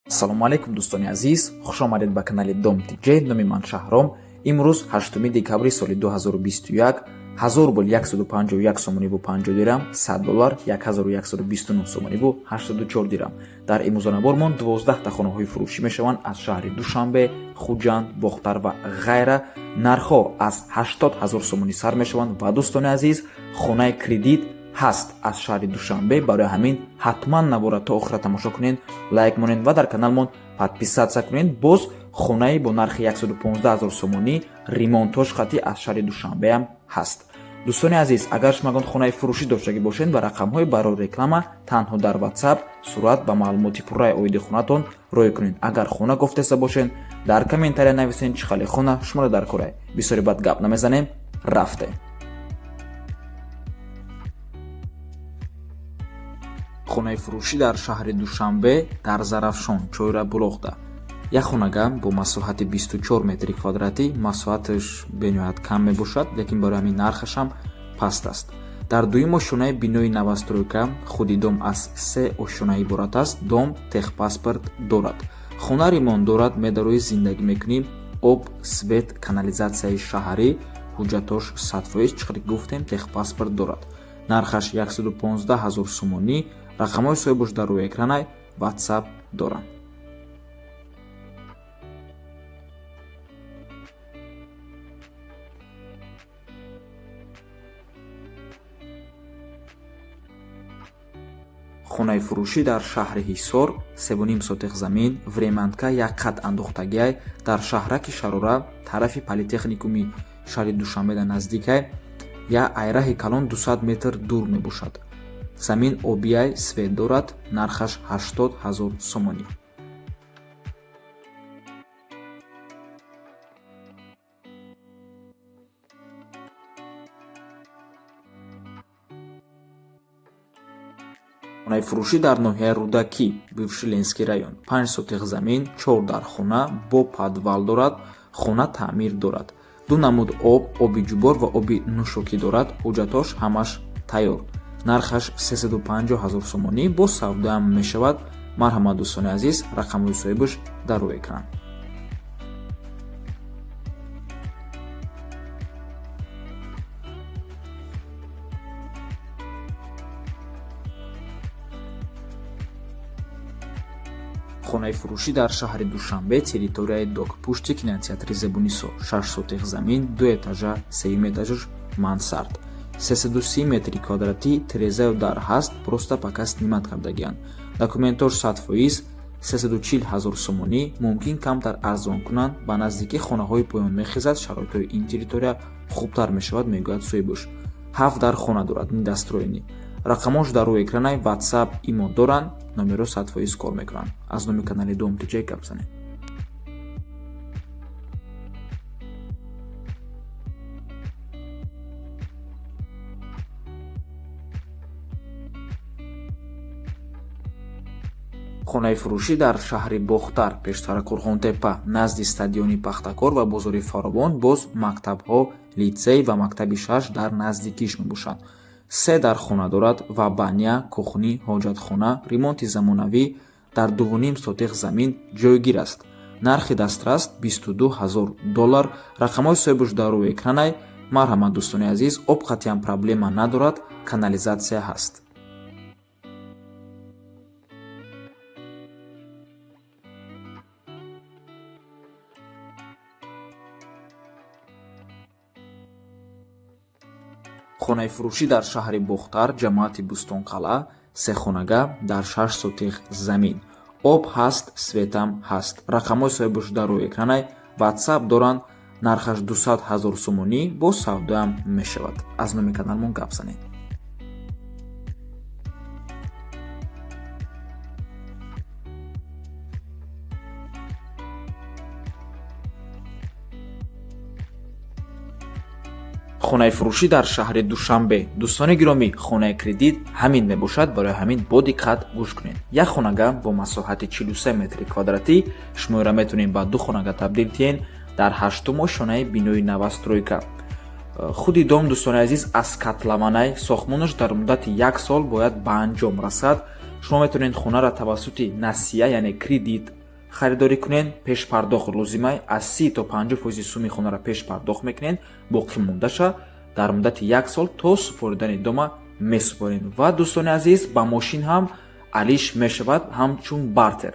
Ассалому алайкум, дӯстони азиз, хушомадед ба канали Дом Тҷ. Номи ман Шаҳром. Имрӯз 8 декабри соли 2021, 1000 рубл 151 сомониву 50 дирам, 100 доллар 1129 сомониву 84 дирам. Дар имрӯзанабормон 12 та хонаҳои фурӯшӣ мешаванд аз шаҳри Душанбе, Хуҷанд, Бохтар ва ғайра. Нархҳо аз 80 ҳазор сомонӣ сар мешаванд ва, дӯстони азиз, хонаи кредит ҳаст аз шаҳри Душанбе. Барои ҳамин ҳатман навора то охира тамошо кунед, лайк монед ва дар каналмон подписаться кунед. Боз хонаи бо нархи 115 ҳазор сомонӣ, ремонтош хатӣ, аз шаҳри Душанбеам ҳаст. Дӯстони азиз, агар шумогон хонаи фурӯшӣ доштагӣ бошед, ба рақамҳои барои реклама танҳо дар WhatsApp сурат ба маълумоти пурраи оиди хонатон рой кунед. Агар хона кофтеста бошед, дар комментария нависед, чӣ хеле хона шуморо дар корай. Бисёри бад гап намезанем, рафтем. Хонаи фурӯшӣ дар шаҳри Душанбе, дар Зарафшон, Чойра Булоғда, як хонага бо масоҳати 24 метри квадратӣ. Масоҳаташ бениҳоят кам мебошад, лекин барои ҳамин нархашам паст аст. Дар дуюм ошёнаи бинои новостройка. Худи дом аз се ошёна иборат аст. Дом техпаспорт дорад, хона ремонт дорад, медарои, зиндагӣ мекунӣ. Об, свет, канализатсияи шаҳрӣ, ҳуҷҷатош 100%. Чӣ қадр гуфтем, техпаспорт дорад. Нархаш 115 ҳазор сомонӣ. Рақамҳои соҳибош дар рӯи экранай, WhatsApp доранд. Хонаи фурӯшӣ дар шаҳри Ҳисор, 3,5 сотих замин, времянка, як қат андохтагиай, дар шаҳраки Шарора, тарафи политехникуми шаҳри Душанбеда наздикай, як айраҳи калон 200 метр дур мебошад. Замин обияй, свет дорад. Нархаш 80 ҳазор сомонӣ. Хонаи фурӯшӣ дар ноҳияи Рӯдакӣ, бывший Ленинский район, 5 сотих замин, чор дар хона бо подвал дорад. Хона таъмир дорад, ду намуд об, оби ҷубор ва оби нӯшокӣ дорад. Ҳуҷҷатош ҳамаш тайёр. Нархаш 350 ҳазор сомонӣ, бо савдоам мешавад. Марҳамат, дӯстони азиз, рақамҳои соҳибаш дар рӯи экран. Хонаи фурӯшӣ дар шаҳри Душанбе, территорияи Док, пушти кинотеатри Зебунисо, 6 сотих замин, ду этажа, сеюм этажаш мансард, 330 метри квадратӣ. Тирезаю дар ҳаст, просто пока снимать кардагианд. Документош 100%. 340 ҳазор сомонӣ, мумкин камтар арзон кунанд. Ба наздикӣ хонаҳои поён мехезад, шароитҳои ин территория хубтар мешавад, мегӯяд соҳибуш. Ҳафт дар хона дорад, недостроенный. Рақамош дар рӯи экранай, WhatsApp, имо доранд, номеро 100% кор мекунанд. Аз номи канали Дом Тҷ гап занед. Хонаи фурӯшӣ дар шаҳри Бохтар, пештара Қурғонтеппа, назди стадиони Пахтакор ва бозори Фаровон. Боз мактабҳо, литсей ва мактаби шаш дар наздикиш мебошанд. Се дар хона дорад ва баня, кухня, ҳоҷатхона, ремонти замонавӣ. Дар 2,5 сотих замин ҷойгир аст. Нархи дастрас 22 ҳазор доллар. Рақамҳои соҳибуш дар рӯи экранай. Марҳамат, дӯстони азиз. Об қатъиян проблема надорад, канализатсия ҳаст. Хонаи фурӯшӣ дар шаҳри Бохтар, ҷамоати Бӯстонқалъа, сехонага дар 6 сотих замин. Об ҳаст, светам ҳаст. Рақамҳои соҳибуш дар рӯи экранай, WhatsApp доранд. Нархаш 200 ҳазор сомонӣ, бо савдоам мешавад. Аз номи каналмон гап занед. Хонаи фурӯшӣ дар шаҳри Душанбе. Дӯстони гиромӣ, хонаи кредит ҳамин мебошад, барои ҳамин бо диққат гӯш кунед. Як хонага бо масоҳати 43 метри квадратӣ, шуморо метавонед ба ду хонага табдил диҳед. Дар ҳаштум ошёнаи бинои новостройка. Худи дом, дӯстони азиз, аз котлованай. Сохтмонаш дар муддати як сол бояд ба анҷом расад. Шумо метавонед хонаро тавассути насия, яъне кредит. Харидорӣ кунен, пешпардохт лозимай. Аз 30 то 50% сумми хонаро пешпардохт мекунен, боқӣ мондаша дар муддати як сол то супоридани дома месупорем. Ва, дӯстони азиз, ба мошин ҳам алиш мешавад, ҳамчун бартер.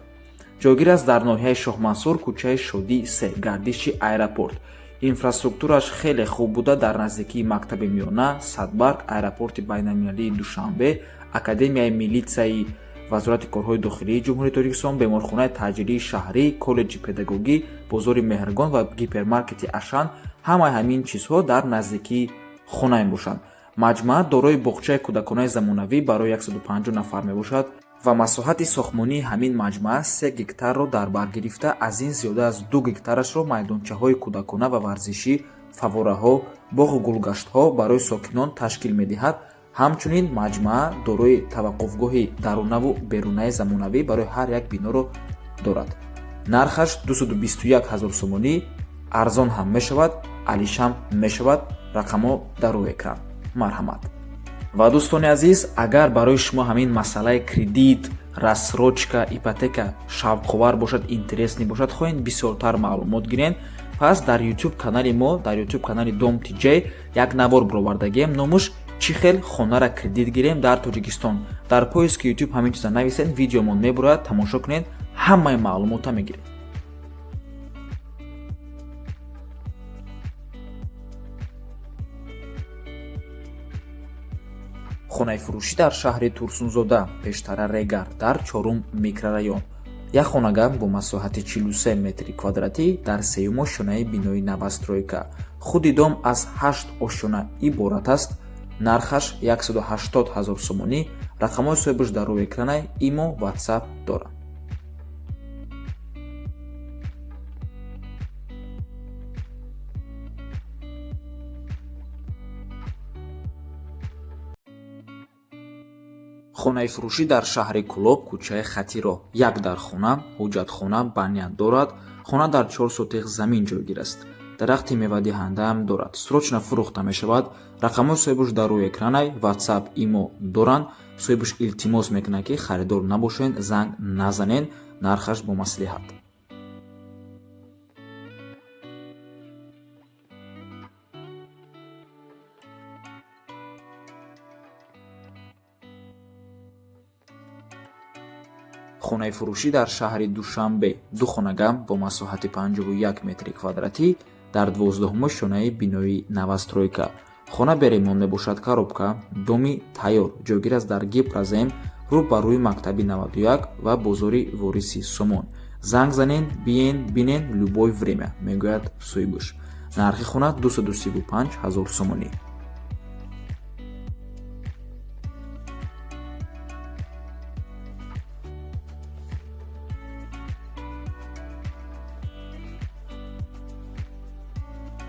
Ҷойгир аст дар ноҳияи Шоҳмансур, кӯчаи Шодӣ 3, гардиши аэропорт. Инфраструктураш хеле хуб буда, дар наздикии мактаби миёна, Садбарг, аэропорти байналмилалии Душанбе, Академияи милитсияи Вазорати корҳои дохилии Ҷумҳурии Тоҷикистон, беморхонаи таъҷилии шаҳрӣ, коллеҷи педагогӣ, бозори Меҳргон ва гипермаркети Ашан. Ҳамаи ҳамин чизҳо дар наздикии хона мебошанд. Маҷмаа дорои боғчаи кӯдаконаи замонавӣ барои 150 нафар мебошад ва масоҳати сохтмонии ҳамин маҷмаа 3 гектарро дар бар гирифта, аз ин зиёда аз 2 гектарашро майдончаҳои кӯдакона ва варзишӣ, фаввораҳо, боғу гулгаштҳо барои сокинон ташкил медиҳад. Ҳамчунин маҷмаа дорои таваққуфгоҳи дарунаву берунаи замонавӣ барои ҳар як биноро дорад. Нархаш 221 ҳазор сомонӣ, арзон ҳам мешавад, алишам мешавад. Рақамҳо дар рӯи экран, марҳамат. Ва, дӯстони азиз, агар барои шумо ҳамин масъалаи кредит, рассрочка, ипотека шавқовар бошад, интересный бошад, хоҳед бисёртар маълумот гирен, пас дар YouTube канали мо, дар YouTube канали Дом ТЖ як навор бировардагием, номуш «Чӣ хел хонара кредит гирем дар Тоҷикистон». Дар поиски YouTube ҳамин чиза нависед, видеомон мебурояд, тамошо кунед, ҳамаи маълумота мегиред. Хонаи фурӯшӣ дар шаҳри Турсунзода, пештара Регар, дар чорум микрорайон. Як хонага бо масоҳати 43 метри квадратӣ дар сеюм ошёнаи бинои новостройка. Худи дом аз ҳашт ошёна иборат аст. Нархаш 180 ҳазор сомонӣ. Рақамҳои соҳибаш дар рӯи экранай, имо, Ватсап доранд. Хонаи фурӯшӣ дар шаҳри Кӯлоб, кӯчаи Хатиро. Як дархона, ҳоҷатхона, баня дорад. Хона дар 4 сотих замин ҷойгир аст, дарахти мевадиҳандаам дорад. Срочно фурӯхта мешавад. Рақамҳои соҳибаш дар рӯи экранай, Ватсап, имо доранд. Соҳибаш илтимос мекунад, ки харидор набошен, занг назанен. Нархаш бо маслиҳат. Хонаи фурӯшӣ дар шаҳри Душанбе. Ду хонага бо масоҳати 51 метри квадратӣ дар 12-уми ошёнаи бинои новостройка. Хона бе ремонт мебошад, коробка, доми тайёр. Ҷойгир аст дар Гипрозем, рӯ ба рӯи мактаби 91 ва бозори Вориси Сомон. Занг занен, биен, бинен, любое время, мегӯяд соҳибаш. Нархи хона 235 ҳазор сомонӣ.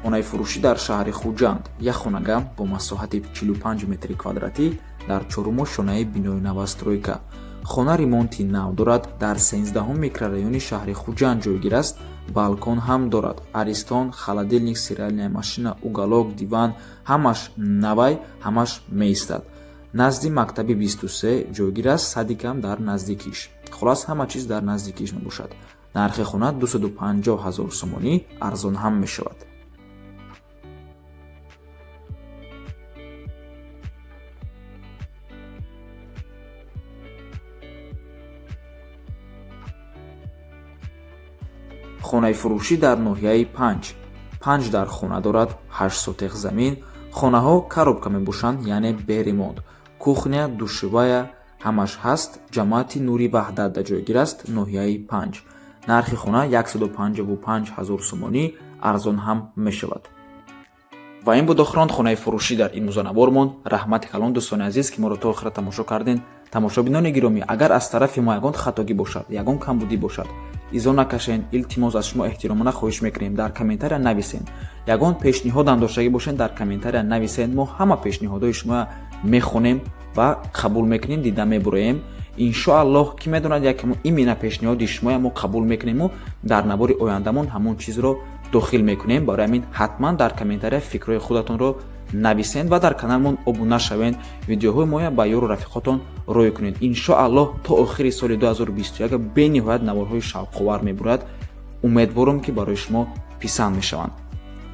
Хонаи фурӯшӣ дар шаҳри Хуҷанд. Як хонага бо масоҳати 45 метри квадратӣ дар чорум ошёнаи бинои новостройка. Хона ремонти нав дорад, дар 13-ум микрорайони шаҳри Хуҷанд ҷойгир аст. Балкон ҳам дорад, аристон, холодильник, стиральная машина, уголок, диван, ҳамаш навай, ҳамаш меистад. Назди мактаби 23 ҷойгир аст, садикам дар наздикиш. Хулас, ҳама чиз дар наздикиш мебошад. Нархи хона 250 ҳазор сомонӣ, арзон ҳам мешавад. Хонаи фурӯшӣ дар ноҳияи Панҷ. Панҷ дар хона дорад, 8 сотих замин. Хонаҳо коробка мебошанд, яъне бе ремонт. Кухня, душевая ҳамаш ҳаст. Ҷамоати Нури Ваҳдат ҷойгир аст, ноҳияи Панҷ. Нархи хона 155 ҳазор сомонӣ, арзон ҳам мешавад. Ва ин буд охирон хонаи фурӯшӣ дар имрӯзанабормон. Раҳмати калон, дӯстони азиз, ки моро то охира тамошо кардем. Тамошобинони гиромӣ, агар аз тарафи мо ягон хатогӣ бошад, ягон камбудӣ бошад, изо накашен, илтимос, аз шумо эҳтиромона хоҳиш мекунем, дар комментария нависен. Ягон пешниҳодам доштагӣ бошен, дар комментария нависен. Мо ҳама пешниҳодҳои шумо мехонем ва қабул мекунем, дида мебуроем. Иншоаллоҳ, ки медонад, як именно пешниҳоди шумоя мо қабул мекунему дар навори ояндамон ҳамон чизро дохил мекунем. Барои ҳамин ҳатман дар комментария фикрҳои худатонро Нависен ва дар каналмон обуна шавед, видеоҳои моя ба ёру рафиқотон рой кунед. Иншоаллоҳ, то охири соли 2021 бениҳоят наворҳои шавқовар мебурад. Умедворам, ки барои шумо писанд мешаванд.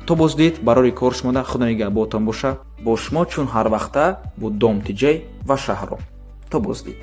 То боздид, барори кор шумода, Худо нигаҳботон боша. Бо шумо чун ҳар вақта буд Дом Тиҷей ва Шаҳром. То боздид.